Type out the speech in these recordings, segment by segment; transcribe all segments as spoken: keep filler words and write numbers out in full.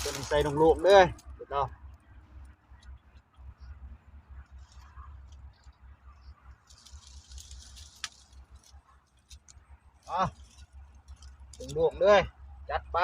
เป็นใส่ลงโลกเลยเดี๋ยวเราอ่ะลงโลกเลย จัดไป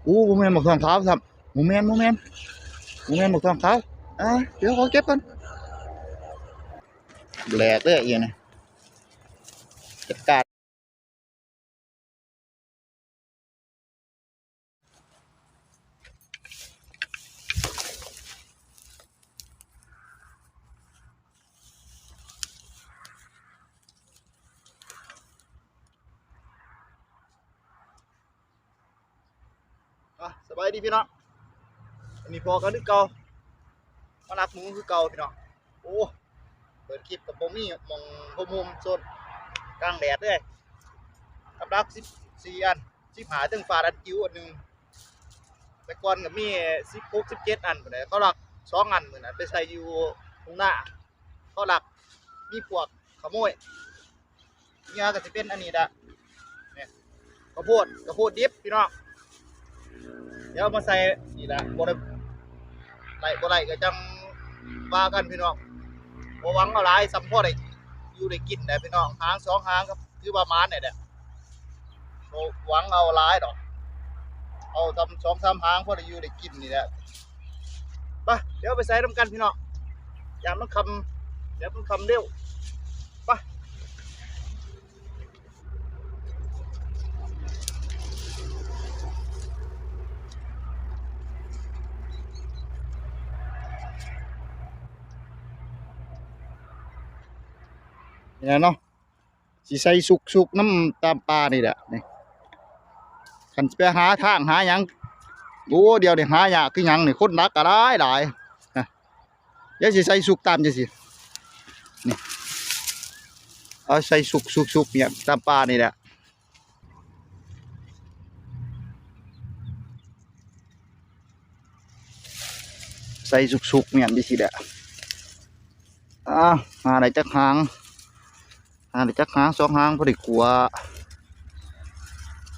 อู้บ่แม่นบักทองขาวซ้ำบ่แม่นบ่แม่นบ่แม่นบักทองขาวอ่าเดี๋ยวขอเก็บก่อนแหลกเลยอย่างนี้จัดการ อ่ะสบายดีพี่น้องวันนี้พอกันคือเก่ามาลักหมูคือเก่าพี่น้องโอ้เปิดคลิปกับบ่มีมองโฮมโฮมโซนกลางแดดเลยกับลักสิบสี่อันสิบห้าถึงฟาดอันจิ๋วอันหนึ่งแต่ก่อนก็มีสิบหกสิบเจ็ดอันแต่เขาลักสองอันเหมือนไปใส่อยู่ตรงหน้าเขาลักมีพวกขโมย เนี่ยก็จะเป็นอันนี้ละเนี่ยข้าวโพดข้าวโพดดิบพี่น้องเดี๋ยวมาใส่นี่ละบ่ได้ไหลบ่ไหลก็จังว่ากันพี่น้องบ่หวังเอาหลายซ้ำพอได้อยู่ได้กินนะพี่น้องหางสองหางก็คือประมาณเนี่ยแหละบ่หวังเอาหลายดอกเอาซ้ำสองสามหางพอได้อยู่ได้กินนี่แหละไปเดี๋ยวไปใส่น้ำกันพี่น้องยามมันคำเดี๋ยวมันคำเร็วไป นี่แหละเนาะสิใส่สุกๆนำตามป่านี่แหละนี่คันสิไปหาทางหาหยังโอ้เดี๋ยวนี้หายากคือหยังนี่คนหนักก็หลายหลายนะเดี๋ยวสิใส่สุกตามจังซี่นี่เอาใส่สุกๆๆเนี่ยตามป่านี่แหละ ใส่สุกๆเนี่ยจังซี่แหละอ่าหาได้จักหางหาได้จักหางสองหางพอได้ขัว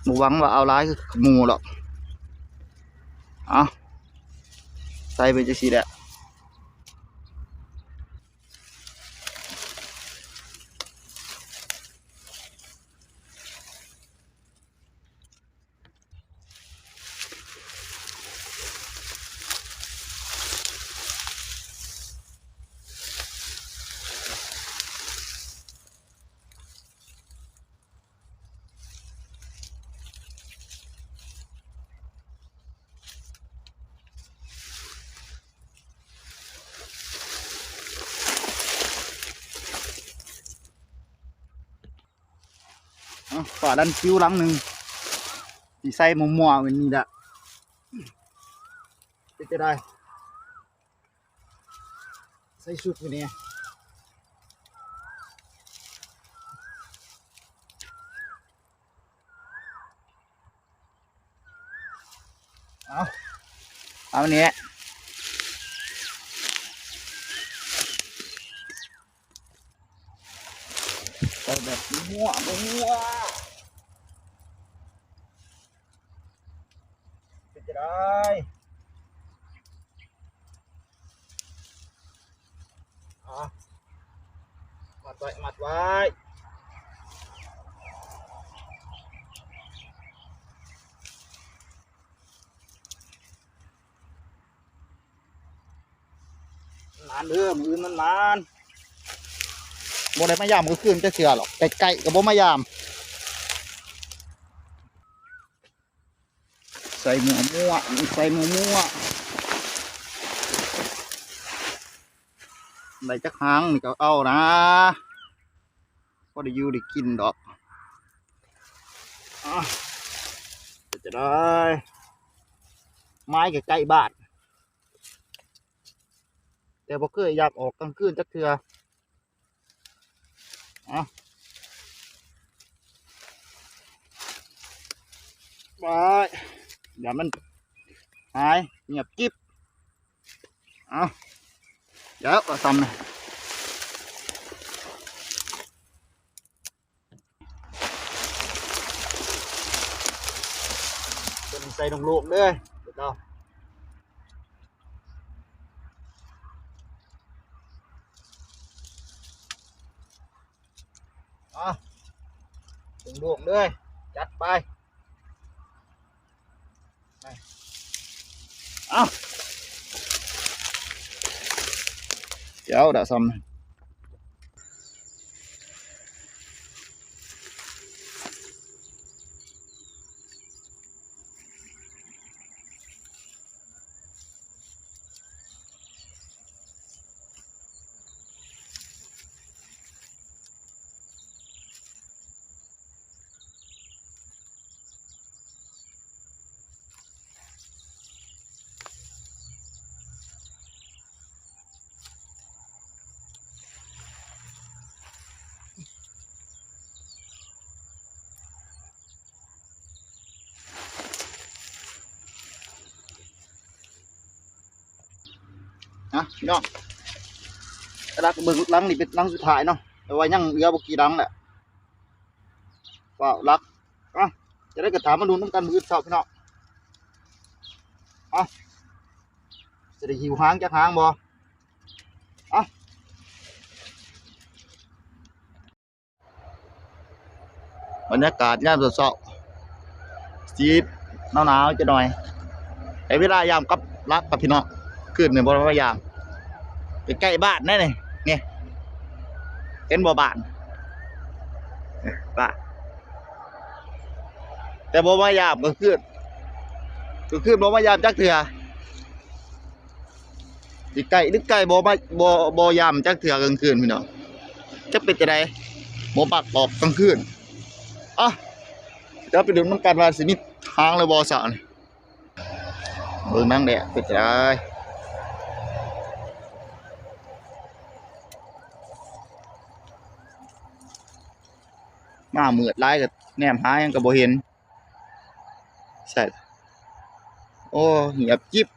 บ่หวังว่าเอาหลายคือหมู่หรอกเอาใส่ไปจังซี่แหละ อ่ะฝาดันคิ้วหลังหนึ่งสีใส่มัวมัวๆแบบนี้แหละเป็นจะได้ ใส่สุกอยู่นี่เอาเอาเนี่ยไปแบบมั่วมั่วเป็นจะได้ อ่ะมัดไว้ มัดไว้หมานเด้อมื้ออื่นมันหมานบ่ได้มายามมื้อคืนจักเทื่อหรอกใกล้ๆก็บ่มายามใส่หมูมั่วใส่หมูมั่วได้จักหางนี่ก็เอานะพอได้อยู่ได้กินดอกอ่ะจะได้ไม้ใกล้ๆบ้านแต่บ่เคยอยากออกกลางคืนจักเทื่อเอาไปอย่ามันหายเงียบกริบเอาเดี๋ยวก็ทำนะ ใส่โล่งๆเลยเนาะ อ่ะ โล่งๆเลย จัดไป ไป เอา เดี๋ยวเดี๋ยวซ่อม นะพี่น้อง หลังเบิ่งหลังนี่เป็นหลังสุดท้ายเนาะ แต่ว่ายังเหลือบ่กี่หลังแหละเปล่าหลัก อ่ะ จะได้กระถามมาดูน้ำกันมื้ออื่นเช้าพี่น้อง อ่ะ จะได้หิวหางจักหางบ่ อ่ะ บรรยากาศยามเช้าๆ สีหนาวๆ จะหน่อย แต่เวลายามกลับหลักกับพี่น้อง คืนนี่บ่ได้มายาม ใกล้ๆ บ้านนั่นนี่ นี่ เห็นบ่บ้าน นี่ บ้าน แต่บ่มายามกลางคืน กลางคืนบ่มายามจักเทื่อ สิใกล้หรือไกลบ่มา บ่ บ่ยามจักเทื่อกลางคืนพี่น้อง จักเป็นจั่งใด บ่มักออกกลางคืน อ่ะ เดี๋ยวไปดูนำกันว่าสิมีหางหรือบ่เช้านี่ เบิ่งนางแดดเป็นจั่งใด มามืดหลายก็แนมหาหยังก็บ่เห็น ใช่ โอ้ เงียบจิ๊บ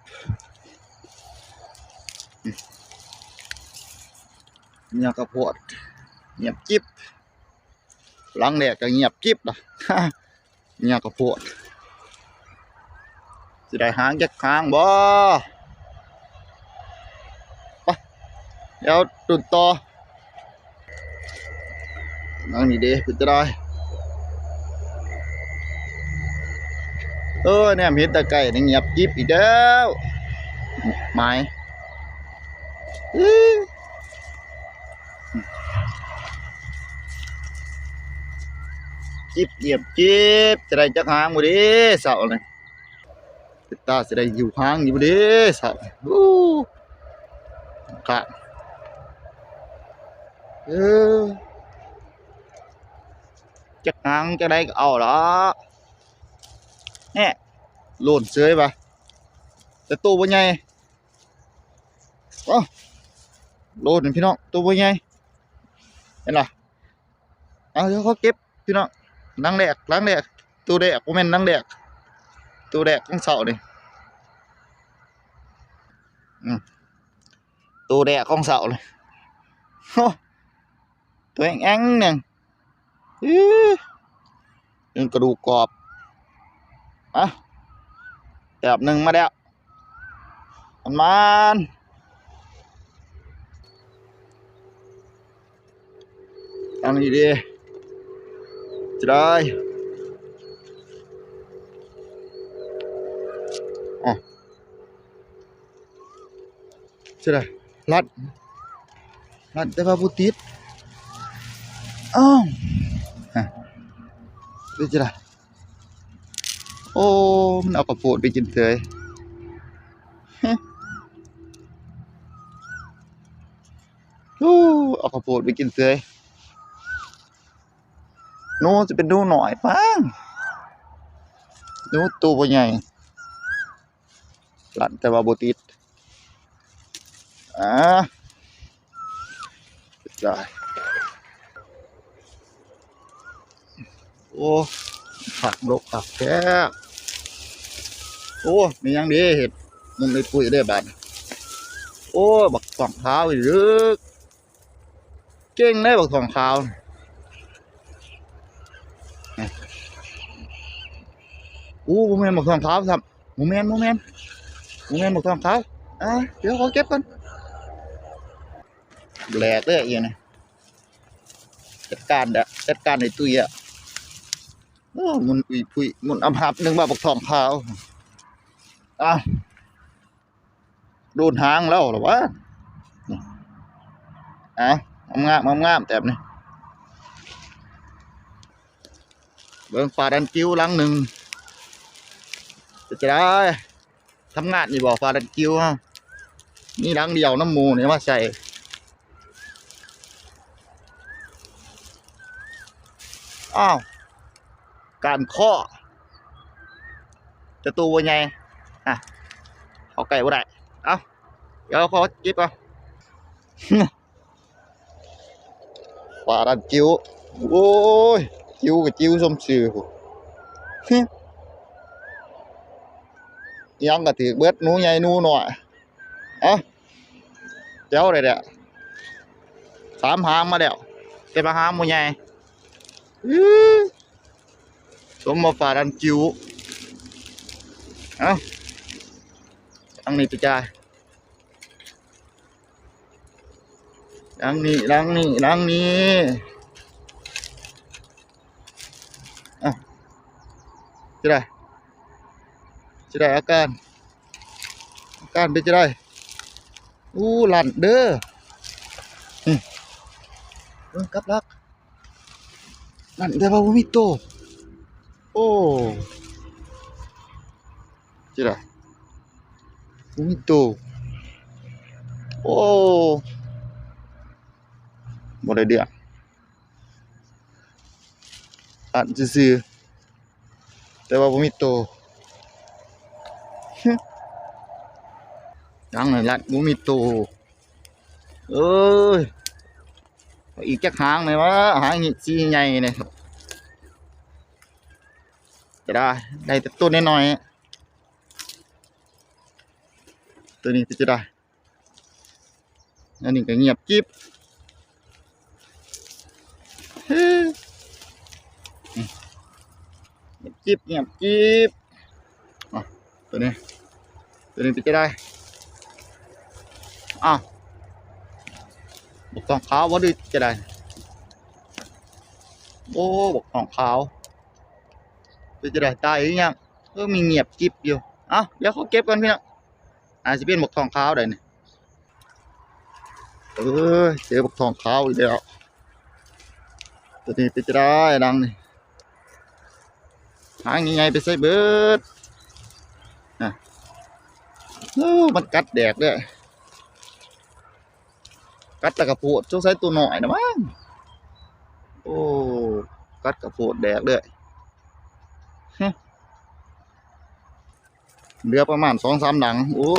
เงียบกะโพด เงียบจิ๊บ หลังแรกก็เงียบจิ๊บล่ะ เงียบกะโพด สิได้หางจักหางบ่ ไป เดี๋ยวตุ่นต่อ หลังนี้เด้ เป็นจั่งใด เออ แนมเห็นแต่ไกลนี่เงียบจิ๊บอีกแล้ว หมาย อื้อ จิ๊บเงียบจิ๊บ จะได้จักหางบ่เด้เช้านี่ เป็นตาสิได้หิวหางอยู่เด้สัตว์ อู้ กะ เออ จักหางจั่งใดก็เอาละ แน่ โลนเสยปะ แต่โตบ่ใหญ่ เอ้า โลนพี่น้อง โตบ่ใหญ่ เห็นล่ะ เอา เดี๋ยวเขาเก็บพี่น้อง หลังแรก หลังแรก ตัวแรก บ่แม่นหลังแรก ตัวแรกของเช้านี่ อืม ตัวแรกของเช้าเลย โอ้ ตัวแอ่งๆ หนึ่ง อื้อ เป็นกระดูกกรอบ อ่ะ แบบหนึ่งมาแล้ว มันมัน อันนี้ดี จะได้ อ่ะ จะได้ รัด รัดแต่ว่าบ่ติด อ้าว ฮะ เป็นจะได้ โอ้ มันเอาข้าวโพดไปกินเฉย โอ้ เอาข้าวโพดไปกินเฉย หนูจะเป็นหนูน้อยปัง หนูตัวบ่ใหญ่ รัดแต่ว่าบ่ติด อ่า ได้ โอ้ ผักดกผักแท้ โอ้ มีหยังดีเห็ด มันไม่ปุ้ยได้บาด โอ้ บักทองขาวอีกเด้อ เก่งเลยบักทองขาว โอ้ อ้ บ่แม่นบักทองขาวซ้ำ บ่แม่น บ่แม่น บ่แม่นบักทองขาว อ่า เดี๋ยวขอเก็บก่อน แหลกเด้อ อีหยังนี่ จัดการเด้อ จัดการให้ตุ้ยอะ โอ้ หมุนอุ้ยพุ้ย หมุนอับหับ นึกว่าบักทองขาว อ่ะ โดนหางแล้วเหรอวะ นี่ อ่ะ งามๆ งามๆ แต้มนี่ เบิ่งปลาดันกิ้วหลังหนึ่ง จะได้ทำงานอยู่บ่ ปลาดันกิ้วเฮา มีหลังเดียวนำหมู่นี่มาใส่ อ้าว ก้านข้อ จะตัวใหญ่ อ่ะ เข้าใกล้บ่ได้ เอ้า เดี๋ยวขอเก็บก่อน ปลาดันกิ้ว โอ้ย กิ้วกับกิ้วสมชื่อพุ้น อิหยังก็ถืกเบิด หนูใหญ่หนูน้อย เอ้า แจ๋วเลยแหละ สามหางมาแล้ว แต่ว่าหางบ่ใหญ่ อื้อ สมว่าปลาดันกิ้ว เอ้า หลังนี้ไปจ่าย หลังนี้ หลังนี้ หลังนี้ อ่ะ จะได้ จะได้อาการ อาการเป็นจะได้ อู้ ลั่นเด้อ นี่ เบิ่งกับดัก ลั่นแต่ว่าบ่มีโต โอ้ จะได้ บ่มีโต โอ้ บ่ได้เรื่อง ลั่นซื่อๆ แต่ว่าบ่มีโต หยังนั่นลั่นบ่มีโต เอ้ย อีกจักหางแหน่วะ หางสีใหญ่เนี่ย จะได้ ได้แต่ตัวน้อยๆ ตัวนี้ก็จะได้ อันนี้ก็เงียบจิ๊บ เฮ้ย เงียบจิ๊บ เงียบจิ๊บ อ่ะ ตัวนี้ ตัวนี้เป็นจะได้ อ้าว บักทองขาวบ่ หรือจะได้ โอ้ บักทองขาว เป็นจะได้ ตายหรือยัง เออ มีเงียบจิ๊บอยู่ เอ้า เดี๋ยวเขาเก็บก่อนพี่น้อง อาจจะเป็นบักทองขาวได้นี่ เออ เจอบักทองขาวอีกแล้ว ตัวนี้เป็นจะได้ดังนี่ หางใหญ่ๆ ไปใส่เบิด อ่ะ โอ้ มันกัดแดกเด้อ กัดตะกะโพด สงสัยตัวน้อยนะมั้ง โอ้ กัดกะโพดแดกเด้อ ฮะ เหลือประมาณสองสามหลัง โอ้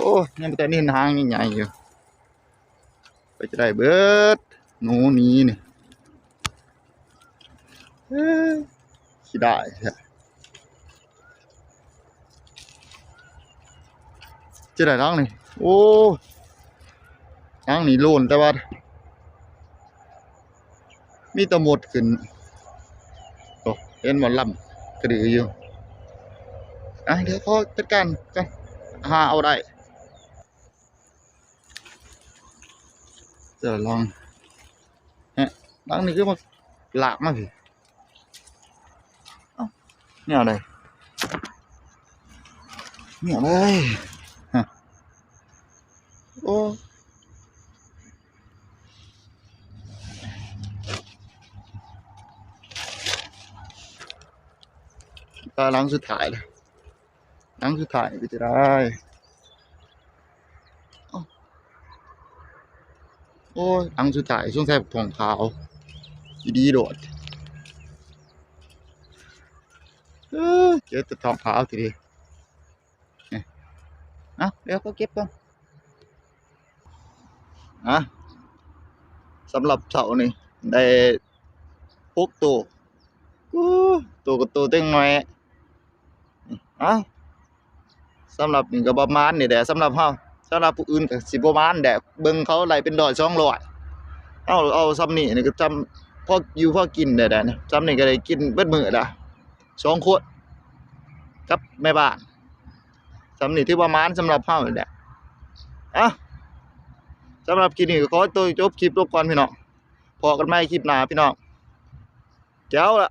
ยังแต่นี่หางใหญ่ๆ อยู่ ไปจะได้เบิด หนูหนีนี่ เอ้ย ขี้ได้แท้ จะได้หลังนี่ โอ้ หลังนี่โล่น แต่ว่า มีแต่มดขึ้น โอ้ เห็นหมอลำกระดืออยู่ อ่ะ เดี๋ยวขอจัดการกัน หาเอาได้ จะลอง ฮะ หลังนี่คือมาหลากมาสิ เอ้า เนี่ยอะไร เนี่ยเลย ฮะ โอ้ ปลาหลังสุดท้ายเลย หลังสุดท้ายก็จะได้ เอ้า โอ้ย หลังสุดท้ายสงสัยทองขาว อีดีโดด เออ เจอแต่ทองขาวทีเดียว เนี่ย เอ้า เดี๋ยวก็เก็บก่อน อ่ะ สำหรับเสานี่ ได้หกตัว อู้ ตัวกับตัวเต็งน้อย เอ้า สำหรับนี่ก็ประมาณนี่แหละ สำหรับเฮา สำหรับผู้อื่นก็สิบ่มานแหละ เบิ่งเขาไล่เป็นร้อยสองร้อย เฮาเอาส่ำนี้นี่ก็ส่ำพออยู่พอกินได้แหละนะ ส่ำนี้ก็ได้กินเบิดมื้อละ สองคน กับแม่บ้าน ส่ำนี้ถือว่าหมานสำหรับเฮานี่แหละ อ่ะ สำหรับคลิปนี้ก็ขอตัวจบคลิปลงก่อนพี่น้อง พ้อกันใหม่คลิปหน้าพี่น้อง แจ๋วละ